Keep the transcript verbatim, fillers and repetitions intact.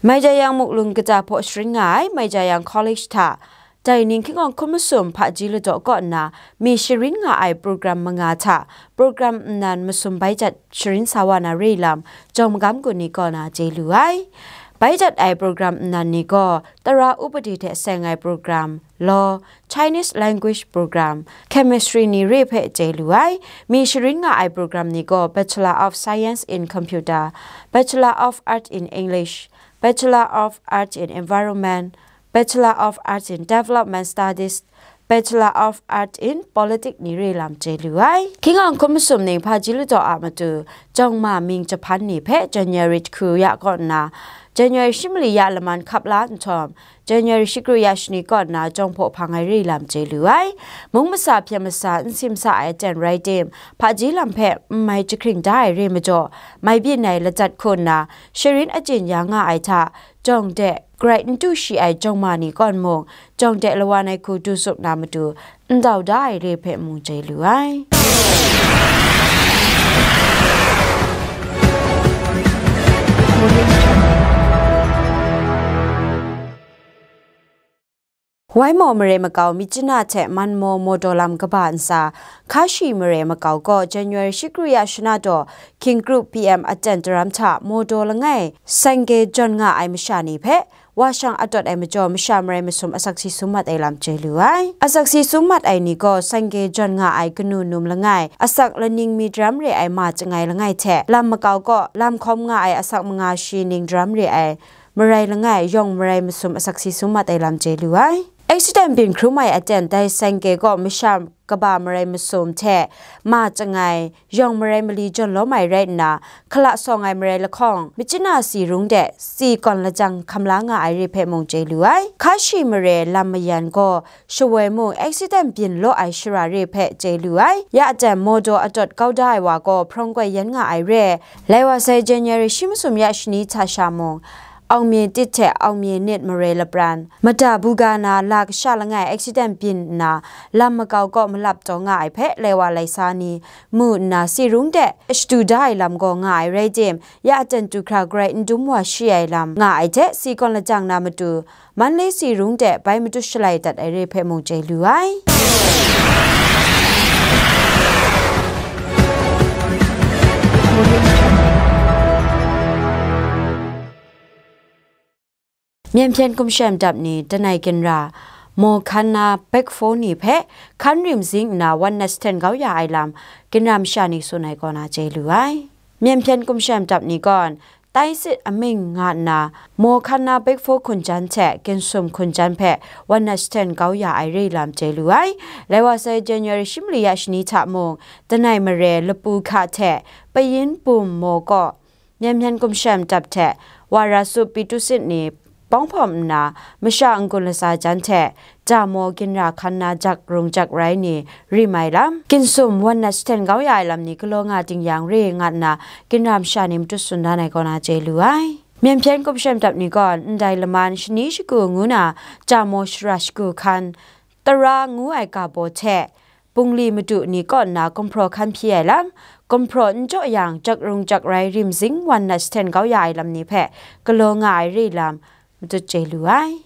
Mai Jayang Muklung kaja hpaw sharin nga ai Mai Jayang College hta, dai ning hkying awng hkun masum hpaji ladaw kaw nna mi sharin nga ai program manga hta program nnan masum bai jat sharin sa wa na re lam, jawng magam gun ni kaw na chye lu ai. Bai jat ai program nnan ni gaw tara upadi hte seng ai program, law, Chinese language program, chemistry ni re hpe chye lu ai. Mi sharin nga ai program ni gaw Bachelor of Science in Computer, Bachelor of Art in English, Bachelor of Art in Environment, Bachelor of Arts in Development Studies, Bachelor of Art in Politics ni re lam chye lu ai. Hkying awng hkun masum ning hpaji ladaw a matu jawng ma mying jahpan ni hpe January jahkru ya kaw nna, January shi mali ya laman hkap la nhtawm, January shikru ya shani kaw nna jawng hpaw hpang ai re lam chye lu ai. Mung masa hpyen masa n si masa ai aten rai tim, hpaji lam hpe n mai jahkring da ai re majaw, mai byin ai lajat hku nna, sharin achyin ya nga ai hta, jawng de, grai n du shi ai jawng ma ni kawn mung, jawng de lawan ai hku du zup na matu, n dau da ai re hpe mung chye lu ai. Waimaw mare makau Myitkyina hte Manmaw Mawdaw lam kaba ntsa, Hkashi mare makau gaw January shikru ya shana daw King Group P M aten daram hta Mawdaw langai sengke jawn nga ai masha ni hpe, wa shang atawt ai majaw masha marai masum asak si sum mat ai lam chye lu ai. Asak si sum mat ai ni gaw sengke jawn nga ai kanu num langai asak laning mi daram re ai ma chyangai langai hte, lam makau kaw lam hkawm nga ai asak manga shi ning daram re ai marai langai yawng marai masum asak si sum mat ai lam chye lu ai. Accident byin hkrum ai aten dai sengke gaw masha kaba marai masum hte ma chyangai yawng marai mali jawn lawm ai rai nna, hkala sawng ai marai lahkawng Myitkyina si rung de si kawn lajang hkam la nga ai re hpe mung chye lu ai. Hkashi mare lam mayan gaw shawoi mung accident byin law ai shara re hpe chye lu ai. Ya aten Mawdaw atawt kau da ai wa gaw hprawng koi yan nga ai re. Lai wa sai January shi masum ya shani hta sha mung, Aung Mye tit hte Aung Mye nit mare lapran, mada buga na la kasha langai accident byin nna, lam makau kaw malap taw nga ai hpe lai wa lai sa ni mu nna si rung de shadu da ai lam gaw nga ai rai tim, ya aten du hkra grai n dum wa shi ai lam nga ai hte, si kawn lajang na matu, Manle si rung de bai matut shalai dat ai re hpe mung chye lu ai. Myen hpyen gumshem dap ni, danai ginra, maw hkan na big four ni hpe hkan rim zing nna wan nat sahten kau ya ai lam, ginra masha ni tsun ai kaw na chye lu ai. Myen hpyen gumshem dap ni gawn, tai sit aming nga nna, maw hkan na big four hkunjan hte ginsum hkunjan hpe wan nat sahten kau ya ai re lam chye lu ai. Lai wa sai January shi mali ya shani hta mung, danai mare lapu hka hte payin bum maw kaw, Myen hpyen gumshem dap hte wa ra sup pi tu sit ni bawng hpawm nna, masha n-gun latsa jan hte, ja maw ginra hkan na jak rung jak rai ni rim ai lam, ginsum wan nat sahten kau ya ai lam ni galaw nga ding yang re nga nna, ginra masha ni matut tsun dan ai kaw na chye lu ai. Myen hpyen gumshem dap ni gawn, ndai laman shani shagu ngu na, ja maw shara shagu hkan, tara ngu ai ga baw hte, bungli madu ni kaw nna gumhpraw hkan hpyi ai lam, gumhpraw n jaw yang, jak rung jak rai rim zing wan nat sahten kau ya ai lam ni hpe galaw nga ai re lam, matut chye lu ai.